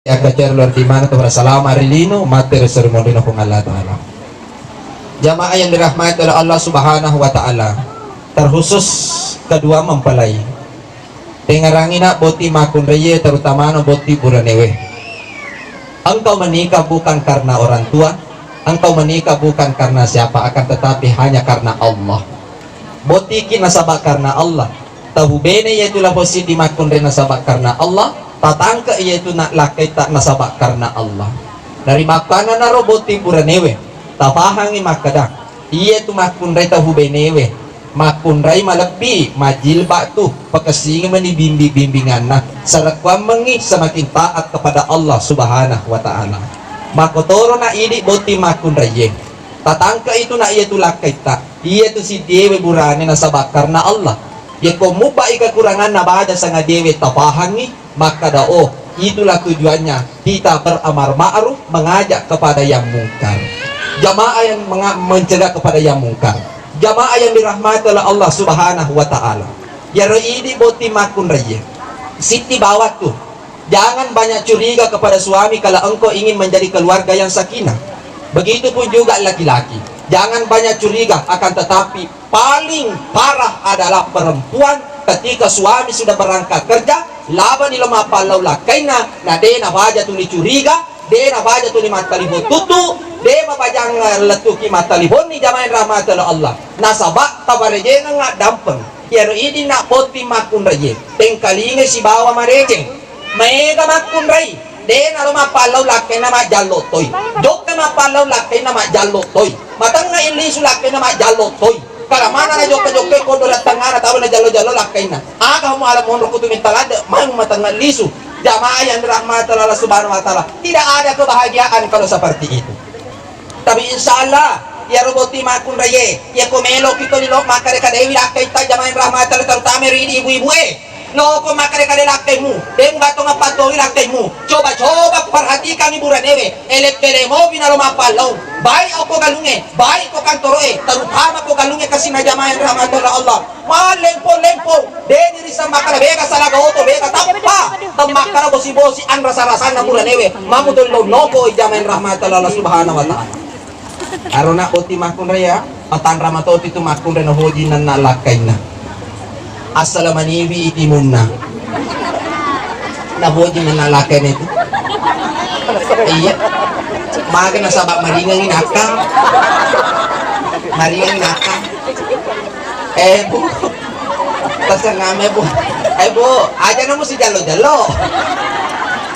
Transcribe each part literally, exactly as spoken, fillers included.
Yakkacer luar di mana tu bersalama ri lino, mate ri seri monrina Puang Allah Ta'ala. Jamaah yang dirahmati oleh Allah Subhanahu wa Ta'ala, terkhusus kedua mempelai. Tengarangina botting makkunraie, terutamana botting buranewe. Engkau menikah bukan karena orang tua, engkau menikah bukan karena siapa, akan tetapi hanya karena Allah. Bottiki nasaba karena Allah. Tahu bene iyatu lapo siddi makkunrai nasaba karena Allah, tatangke iyatu na lakkaitta nasaba karena Allah. Dari makkananaro botting buranewe, tafahangi makkeda, iyatu makkunrai tahu benewe, makkunrai malebbi, majilbab tu, pakessingi meni bimbi-bimbinganna, sarekkuammengngi semakin taat kepada Allah Subhanahu wa Ta'ala. Makkotoro na idi botting makkunraie, tatangke itu na iyatu lakkaitta. Iyatu siddiewe burane nasaba karena Allah. Yekko mubbai kekuranganna baja sangadiewe tapahangngi, makkada, oh, itulah tujuannya kita beramar ma'ruf, mengajak kepada yang mungkar. Jamaah yang menga-, mencegah kepada yang mungkar. Jamaah yang dirahmati oleh Allah Subhanahu wa Ta'ala. Yaro idi botting makkunraie. Sitti bawattu. Jangan banyak curiga kepada suami kalau engkau ingin menjadi keluarga yang sakinah. Begitupun juga laki-laki. Jangan banyak curiga, akan tetapi paling parah adalah perempuan ketika suami sudah berangkat kerja, labani lo mappallau lakkainna, na de nabaja tuli curiga, de nabaja tuli mattalipon tuttu, de mabajang lettuki mattaliponni jamaah yang rahmati oleh Allah. Nasaba kabarejengeng addampeng. Iyaro idi na botting makkunraie, tengkalingai sibawa marejeng. Maega makkunrai, de naro mappallau lakkainna majjallo toi. Jokka mappallau lakkainna majjallo toi. Matengnga lisu lakkainna majjallo toi. Kala mana na jokka-jokka kodo lattangngana taba na jallo-jallo lakkainna. Aga mu ala monro kutu minta ladde, mai mu matengnga lisu. Jamaah yang dirahmati Allah Subhanahu wa Ta'ala, tidak ada kebahagiaan kalau seperti itu. Tapi insya Allah, iyaro botting makkunraie, iyako meloki to lino makkada-kadaiwi lakkaitta jamaah yang dirahmati Allah, terutama ri idi ibu-ibu e. Loko makkada-kadai lakkaimu, de muga to mappattongi lakkaimu. Coba-coba perhatikangi buranewe, elek-elek mopi nalo mappallau. Baik okko galungnge, baik ko kantoroe, terutama ko galungnge kasina jamaah yang dirahmati oleh Allah. Mallempo-lempo, de diri sambakala bega salaga oto, bega tappa. Temmakkara bosi-bosi anrasa-rasanna buranewe, mamu to lino noko jamaah yang dirahmati Allah Subhanahu wa Ta'ala. Arona botting makkunrai ya, atanra matoti tu makkunrai na hoji nanna lakkainna. Assalamaniwi itimunna. Na hoji nanna lakkainna itu. Iya. Maga nasaba maringangi nakka. Maringangi nakka. Eh, Bu. Tasengame, Bu. Eh, Bu, aja namu si jallo-jallo.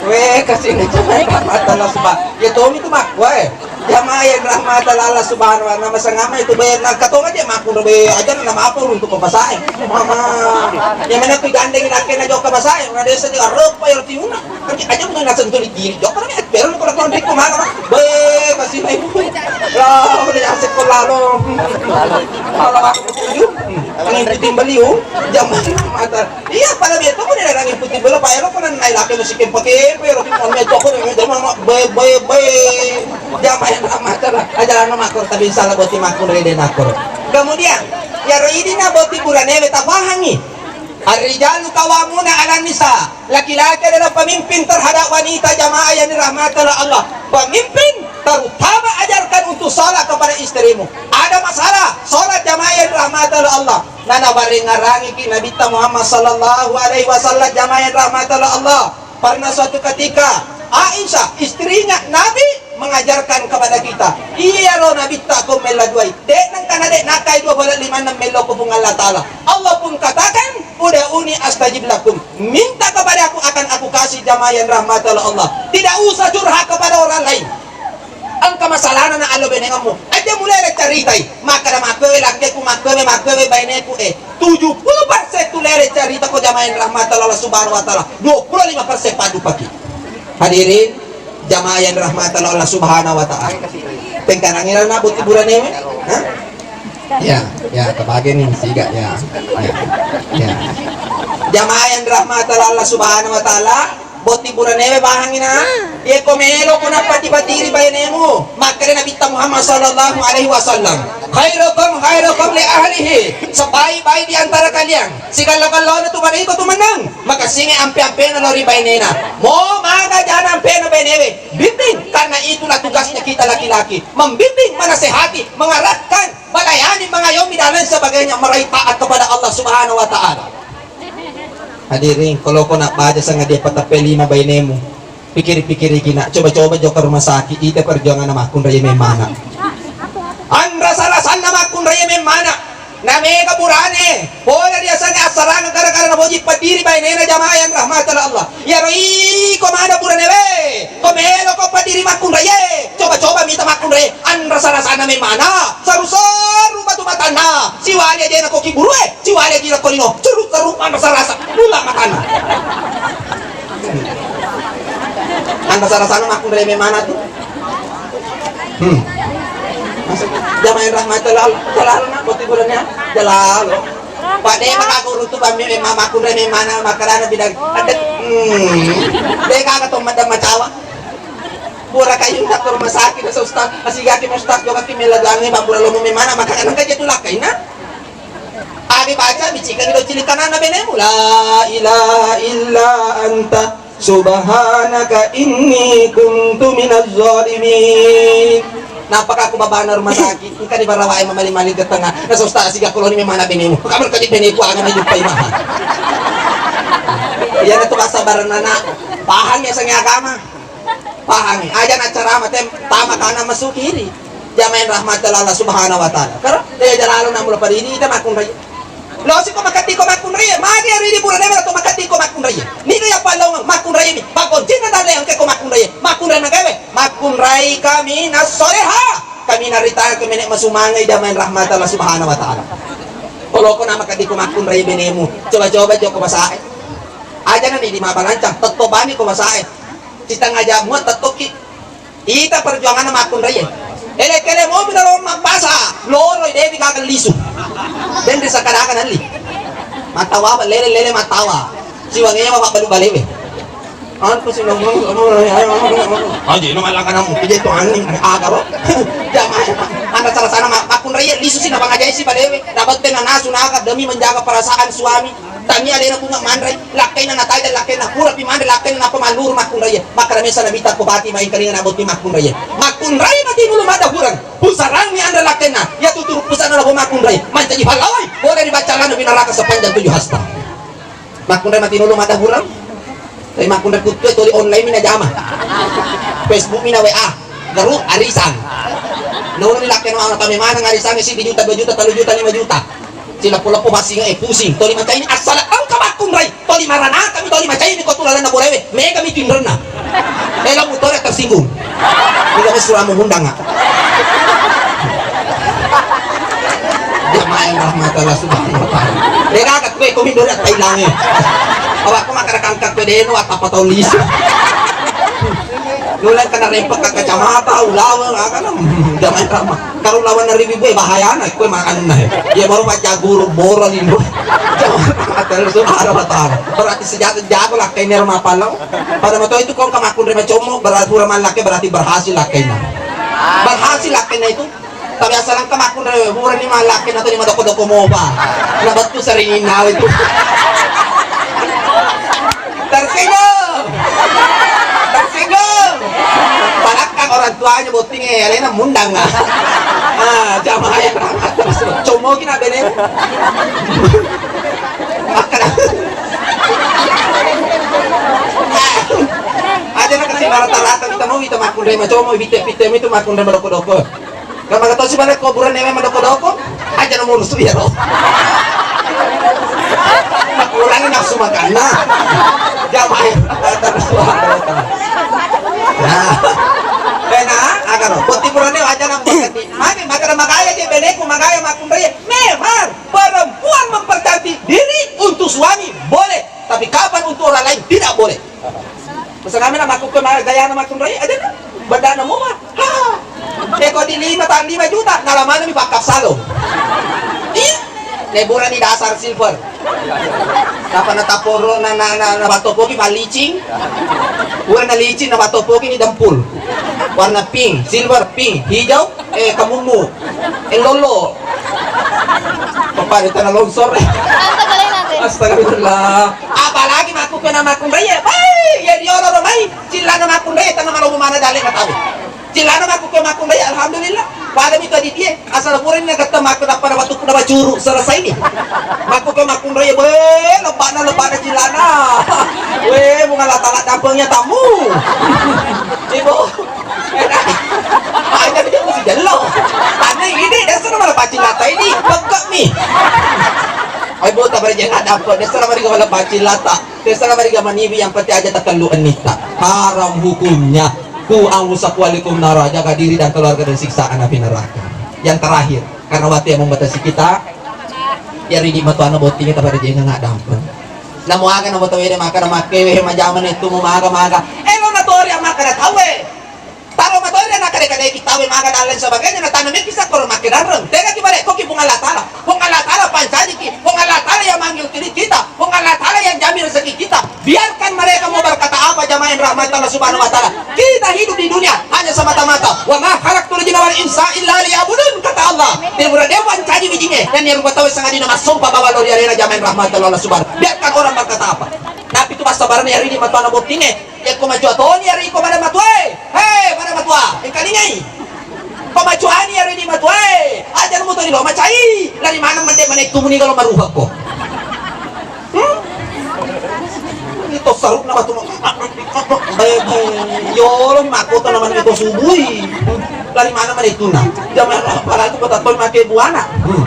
Weh, kasih ini cuma mata lah sebab. Ya Tommy itu mak, weh. Jamaah yang rahmat Allah Subhanahu wa Ta'ala, masangama itu bayar nang katong aja makku be aja na mapo untuk ko pasae. Mama. Yang mana ku gandeng nakke na jokka pasae, na desa di Eropa yang tiuna. Aja mun na sentuh di kiri, jokka na pero ko na tonrik ko mana. Be, kasih mai. Lah, udah asik ko lalo. Kalau aku tuju, angin puting beliung, jamaah rahmat. Iya, pada beto ko dilarang ikuti bela, Pak, ero ko nai laki masih kempe-kempe, ero ko nai joko, nai jama, be, be, be. Jamaah yang rahmat Allah. Aja lama makkur, tapi insya Allah boti makkur, rede makkur. Kemudian, ya ro idina boti buranewe tafahangi. Ar-rijalu qawwamuna 'alan nisa. Laki-laki adalah pemimpin terhadap wanita, jamaah yang dirahmati oleh Allah. Pemimpin, terutama ajarkan untuk salat kepada istrimu. Ada masalah, salat, jamaah yang dirahmati oleh Allah. Nanawarengarangiki Nabitta Muhammad sallallahu alaihi wasallam, jamaah yang dirahmati oleh Allah. Pernah suatu ketika Aisyah, istrinya Nabi, mengajarkan kepada kita, iyaro Nabitta ko mella duai, de nengka na de nakai dua bola limanna mello ko Puang Allah Ta'ala. Allah pun katakan, "Ud'uni astajib lakum." Minta kepada aku, akan aku kasih, jamaah yang rahmati oleh Allah. Tidak usah curhat kepada orang lain. Engka masalahna na allo benengemmu. Aja mulai caritai. Makkada makkewe lakkeku, makkewe, makkewe baineku, eh. Tujuh puluh persen tu lere carita ko jamaah yang rahmati Allah Subhanahu wa Ta'ala. Dua puluh lima persen padupaki. Hadirin, jamaah yang dirahmati Allah Subhanahu wa Ta'ala. Pengkanangi na boti buranewe? Hah? Ya, ya, kebagi nih, siga, ya. Ya, ya. Jamaah yang dirahmati Allah Subhanahu wa Ta'ala, boti buranewe bahangi na. Iya ko melo ko napati-patiri bainemu. Makkeda Nabitta Muhammad sallallahu alaihi wasallam, "Khairukum khairukum li ahlihi." Sebaik-baik di antara kalian, sigallo-gallona tu pada iko tu menang. Makassinge ampe-ampena lao ri bainena. Mo maga jana ampena Membimbing, menasehati, mengarahkan, melayani, mengayomi, dan lain sebagainya, meraih taat kepada Allah Subhanahu wa Ta'ala. Hadirin, kalau kau nak baca sangat dia patah lima bainemu, pikir-pikir iki nak, coba-coba jokka rumah sakit, ita perjuangan makkunrai memmana. Anrasa-rasanna makkunrai memmana. Na mega burane, pole riasengnge assarangeng gara-gara napoji paddiri bainena jamaah yang rahmatan Allah. Iyaro iko mada burane we, ko melo ko paddiri makkunraie, coba-coba mita makkunraie, anrasa-rasana memana, seru-seru batu matanna, siwali ajena ko kiburue, siwali ajena ko lino, seru-seru anrasa-rasa, bula matanna. Anrasa-rasana makkunraie memana tu. Hmm. Jamaah rahmatullah, jalalo nak, boti bulannya, jalalo. Pak de maka guru tu bami memang makkunrai memang mana makarana bidang. Ada, hmm. De kaka to madam macawa. Pura kayu tak ke rumah sakit, asa ustaz, asigaki ustaz, juga ki meladangi, bak pura lomo memang mana, maka kan kaje tu lakaina. Abi baca bicikang do cili kananna benemu, la ilaha illa anta subhanaka inni kuntu minaz zalimin. Napaka aku babana rumah sakit, engka di barawai mamali-mali ke tengah. Nasa ustaz siga koloni memang anak benemu. Kamu kaji beneku akan hidup pai maha. Iya na tu bahasa bareng anak. Paham ya sangi agama. Pahami, aja na ceramah tem, tama kana masukiri. Jamaah rahmatullah Allah subhanahu wa ta'ala. Karo, de jalalo na mula paridi ita makkunrai. Lo siko makaddi ko makkunrai, magi ridi pura de to makaddi ko makkunrai. Niga ya palong makkunrai mi, pakoncinna dalle engke ko makkunrai. Makkunrai magawe, makkunrai kami nasoleha. Kami narita kami nek masumangai jamaah rahmatullah subhanahu wa ta'ala. Kalau ko nama kaddi ko makkunrai benemu, coba-coba joko masae. Aja na ni di mabalancang, tetto bani ko masae. Sitengah jam mua tettoki. Ita perjuanganna makkunraie. Ele-kele mobil lo mabbasa, loro dewi gagal lisu. Den ri sakadaga nalli. Matawa lele-lele matawa. Siwangewa mabbalu balewe. Anu sih ngomong, ngomong, ngomong, ngomong. Aja no malakana mu pije to anni agaro. Jamaah. Anda salah sana makkunraie lisu sih napa ngajai si balewe. Dapat tena nasu naga demi menjaga perasaan suami. Tania alena bunga manre, lakkaina nataja lakkaina pura pi manre lakkaina napa maluru makkunraie. Makkada mesa Nabitta ko Fatimah engkalinga nabotting makkunraie. Makkunrai matinulu madda hurang. Pusarangi anre lakkaina, iya tuturu pusana labo makkunrai. Mancaji pallawai, boleh dibaca lana binaraka sepanjang tujuh hasta. Makkunrai matinulu madda hurang. Tapi makkunrai kuttue toli online mina jama. Facebook mina W A. Garu arisan. Nulu lakkaina ana tame maneng arisan siddi juta, dua juta, tellu juta, lima juta. Sileppo-leppo passinga e pusing. Toli macaini assala engka makkunrai. Toli maranaka mi toli macaini ko tu lalenna borewe. Mega mi tinrenna. Elo mutore tersinggung. Mega mi suramu undanga. Jamaah rahmatullah subhanahu wa ta'ala. Mega ka kue komi dora tailange. Awakku makara kangka kue deno atapa tau lisu. Nulang kana rempek ka kacamata ulaweng akana. Jamaah rahmat. Karo lawan ribu boy bahayana kue makanna. Ya baru baca guru boro lindo. Atal subhanahu wa ta'ala. Berarti senjata jago lah kainnya rumah palau. Pada moto itu kau kamakun rema como berarti pura malake berarti berhasil lah kainnya. Berhasil lah kainnya itu. Tapi asal kamakun rema murah ni malake atau di madoko-doko moba. Nah betul sering inal itu. Tersinggung. Tersinggung. Palakkang orang tuanya botting e, alena mundang. Ah, jamaah yang rahmat. Comoki na bene. Makkada. Aja na kasi rata-rata kita mau kita makkunrai macomo, bitte-bitte itu makkunrai madoko-doko. Kamaka tosi bale kuburan newe madoko-doko, aja na murusu ya lo. Makurangi nafsu makanna. Jamaah. Nah. Bena, agaro. Boti burane aja na makati. Magi, maka magaya je beneku, magaya makkunrai. Memang perempuan mempercantik diri untuk suami boleh, tapi kapan untuk orang lain tidak boleh. Masa kami na makkukkue ma-, gayana makkunrai aja na. Bedana mua. Ha. Eko di lima ta-, lima juta, nalamanami pakka salon. Iya. Leburani dasar silver. Napa na taporo na, na, na, na batopoki malicing. Warna licin na batopoki ni dempul. Warna pink, silver, pink, hijau, eh, kamummu. Eh, lolo. Bapak di tanah longsor. Astagfirullah. Apalagi makkukkue na makkunrai ya. Baik, ya diolo romai. Cillana makkunrai tengah malu mana dalek ketahui. Cilana makkuke makkunrai, alhamdulillah. Pada mito adidie, asal pura ni nagatta makku nappa nabatu na bacuru, selesai ni. Makkuke makkunrai, be, lebbana, lebbana cilana. We, bunga lata-lata dampengnya tamu. Ibu. Aja dia mesti jello. Tane ini dasar malah pacilata ini, pekek nih. Ayo, Bu, tak berjalan ada apa. Dasar mari kepala pacilata. Desa mariga maniwi, yang penting aja takellu ennita. Haram hukumnya. Ku anfusakum wa ahlikum nara, jaga diri dan keluarga dari siksaan api neraka. Yang terakhir, karena waktu yang membatasi kita, ya ridi matuana bottingnya tapada jenga nggak dampeng. Namu aga namu tawede maka na makewe majama nettu mu maga maga. Eh, lo na tori maka na tawe. Taro matoi na kade-kade kitawe maga dan lain sebagainya, na tanameki sakkoro makkedarreng. Tegaki bare ko ki Puang Allah Taala. Puang Allah Taala pancajiki. Puang Allah Taala yang manggil kita. Puang Allah Taala yang jamin rezeki kita. Biarkan mereka mau berkata apa, jamaah yang rahmat Allah Subhanahu wa Taala. Kita hidup di dunia hanya semata-mata, "Wa ma khalaqtul jinna wal insa illa liya'budun," kata Allah. Tidak murah dia pancaji bijinge dan yang rumah tahu sangat dina masumpa bahwa lo di arena, jamaah yang rahmat Allah Subhanahu. Biarkan orang berkata apa. Tapi itu bahasa barang yang ridi matuana bottinge. Yakko macua toni yari ko pada matuae. Hei, pada matua, engkalingai. Ko macuani yari di matuae. Aja muto di lo macai. Lari mana mende mana itu muni kalau maruha ko. Hmm? Itu saruk na batu. Eh, eh, yolo ni makota na mani ko subui. Lari mana mana itu na. Jamaah apalagi kota toni make buana. Hmm.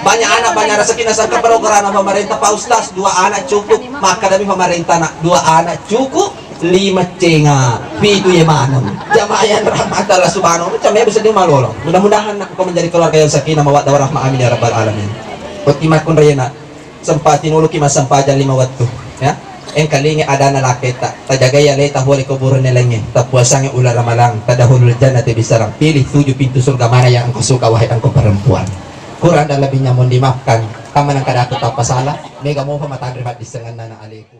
Banyak anak, banyak rezeki, nasangka program pemerintah, Pak Ustaz, dua anak cukup. Maka dari pemerintah, nak, dua anak cukup. Lima cenga, pitu ye maneng. Jamaah yang rahmat Allah Subhanahu, macam ya bisa dia malolo. Mudah-mudahan nak kau menjadi keluarga yang sakinah mawaddah warahmah, amin ya rabbal alamin. Botting makkunrai nak, sempati nulu ki massempajang lima waktu, ya. Engkalingi adana laketa, tajagai aleta huwa ri kuburanna laingnge, tapuasangi uleng ramalang, tadkhulul jannata bissalam. Pilih tujuh pintu surga mana yang engkau suka, wahai engkau perempuan. Kurang dan lebihnya mohon dimaafkan. Kamma nengka daku tappa salah, mega mopa matanre maddissenganna na aleku.